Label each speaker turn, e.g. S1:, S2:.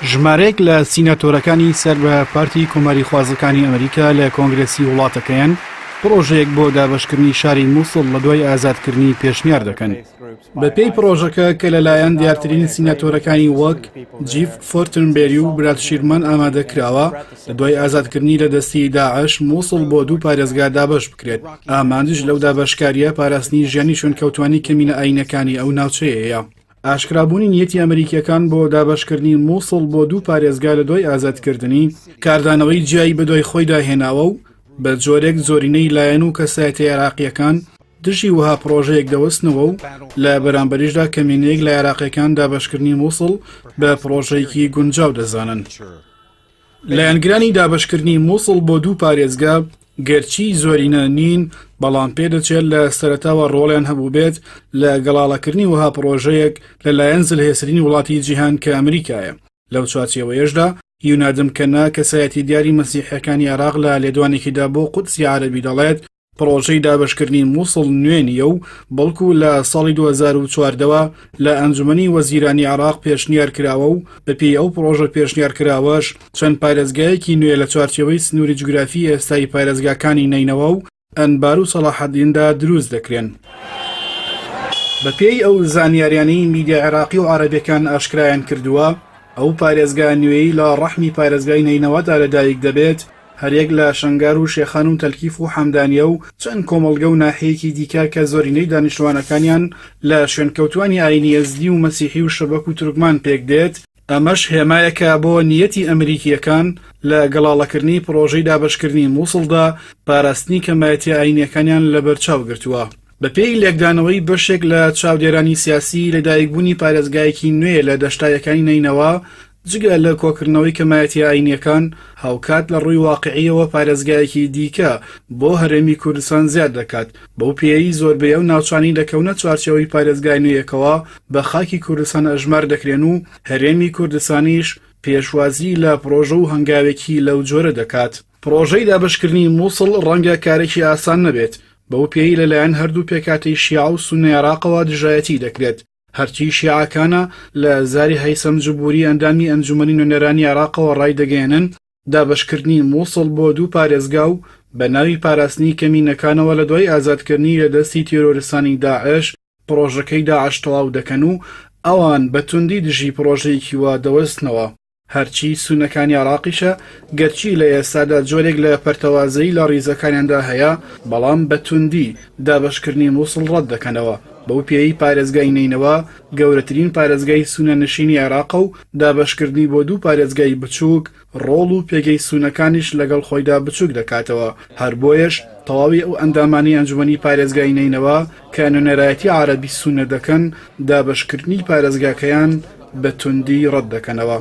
S1: ژمارەیەک لە سیناتۆرەکانی سەر بە پارتی کۆماریخوازەکانی ئەمریکا لە کۆنگرێسی وڵاتەکەیان پڕۆژەیەک بۆ دابەشکردنی شاری مووسڵ لە دوای ئازادکردنی پێشنیار دەکەن. بەپێی پڕۆژەکە کە لەلایەن دیارترین سیناتۆرەکانی وەک جیف فۆرتنبێری و براد شیرمان ئامادە کراوە، لە دوای ئازادکردنی لە دەستی داعش مووسڵ بۆ دوو پارێزگا دابەش بکرێت، ئامانجیش لەو دابەشکارییە پاراستنی ژیانی شوێنکەوتوانی کەمینە ئایینەکانی ئەو ناوچەیەیە. ئاشکرابوونی نیەتی ئەمریکییەکان بۆ دابەشکردنی مووسڵ بۆ دوو پارێزگا لە دوای ئازادکردنی، کاردانەوەی جیایی بەدوای خۆیدا هێناوە و بە جۆرێک زۆرینەی لایەن و کەسایەتیە عێراقییەکان دژی وەها پڕۆژەیەک دەوەستنەوە و لە بەرامبەریشدا کەمینەیەک لە عێراقییەکان دابەشکردنی مووسڵ بە پڕۆژەیەکی گونجاو دەزانن. لایەنگرانی دابەشکردنی مووسڵ بۆ دوو پارێزگا گەرچی زۆرینە نین، بەڵام پێدەچێت لە سەرەتاوە ڕۆڵیان هەبووبێت لە گەڵاڵەکردنی وەها پڕۆژەیەک لەلایەن زلهێزترین وڵاتی جیهان کە ئەمریکایە. لەو چوارچێوەیەشدا یونادم کەنا کەسایەتی دیاری مەسیحیەکانی عێراق لە لێدوانێکیدا بۆ قودسی عەرەبی دەڵێت، پڕۆژەی دابەشکردنی موسڵ نوێ نییە و بەڵکو لە ساڵی 2014 وە لە ئەنجومەنی وەزیرانی عێراق پێشنیار کراوە و بەپێی ئەو پڕۆژە پێشنیار کراوەش چەند پارێزگایەکی نوێ لە چوارچێوەی سنووری جوگرافی ئێستای پارێزگاکانی نەینەوا و ئەنبار و سەڵاحەدیندا دروست دەکرێن. بەپێی ئەو زانیاریانەی میدیا عێراقی و عەرەبیەکان ئاشکرایان کردووە، ئەو پارێزگا نوێیەی لە ڕەحمی پارێزگای نەینەوادا لەدایک دەبێت، هەریەک لە شەنگار و شێخان و تەلکیف و حەمدانیە و چەند کۆمەڵگە و ناحیەیەکی دیکە کە زۆرینەی دانیشتوانەکانیان لە شوێنکەوتوانی ئایینی ئێزدی و مەسیحی و شەبەک و تورکمان پێکدێت، ئەمەش هێمایەکە بۆ نیەتی ئەمریکییەکان لە گەڵاڵەکردنی پڕۆژەی دابەشکردنی موسڵدا پاراستنی کەمایەتیە ئایینیەکانیان لەبەرچاو گرتووە. بەپێی لێکدانەوەی بەشێک لە چاودێرانی سیاسی، لەدایکبوونی پارێزگایەکی نوێ لە دەشتایەکانی نەینەوا جگە لە کۆکردنەوەی کەمایەتیە ئایینیەکان، هاوکات لە ڕووی واقیعیەوە پارێزگایەکی دیکە بۆ هەرێمی کوردستان زیاد دەکات، بەو پێیەی زۆربەی ئەو ناوچانەی دەکەونە چوارچێوەی پارێزگای نوێیەکەوە بە خاکی کوردستان ئەژمار دەکرێن و هەرێمی کوردستانیش پێشوازی لە پڕۆژە و هەنگاوێکی لەو جۆرە دەکات. پڕۆژەی دابەشکردنی موسڵ ڕەنگە کارێکی ئاسان نەبێت، بەو پێیەی لەلایەن هەردوو پێکهاتەی شیعە و سوننەی عێراقەوە دژایەتی دەکرێت، هەرچی شیعەکانە لە زاری هەیسەم جبوری ئەندامی ئەنجومەنی نوێنەرانی عێراقەوە ڕایدەگەیەنن، دابەشکردنی موسڵ بۆ دوو پارێزگا و بە ناوی پاراستنی کەمینەکانەوە لە دوای ئازادکردنی لە دەستی تیرۆرستانی داعش پڕۆژەکەی داعش تەواو دەکەن و ئەوان بە توندی دژی پڕۆژەیەکی وا دەوەستنەوە. هەرچی سوننەکانی عێراقیشە گەرچی لە ئێستادا جۆرێک لە پەرتەوازەیی لە ڕیزەکانیاندا هەیە، بەڵام بە توندی دابەشکردنی موسڵ ڕەت دەکەنەوە، بەو پێیەی پارێزگای نەینەوا گەورەترین پارێزگای سوننەنشینی عێراقە و دابەشکردنی بۆ دوو پارێزگای بچووک ڕۆڵ و پێگەی سوننەکانیش لەگەڵ خۆیدا بچووک دەکاتەوە، هەر بۆیەش تەواوی ئەو ئەندامانەی ئەنجومەنی پارێزگای نەینەوا کە نوێنەرایەتی عەرەبی سوننە دەکەن دابەشکردنی پارێزگاکەیان بە توندی ڕەت دەکەنەوە.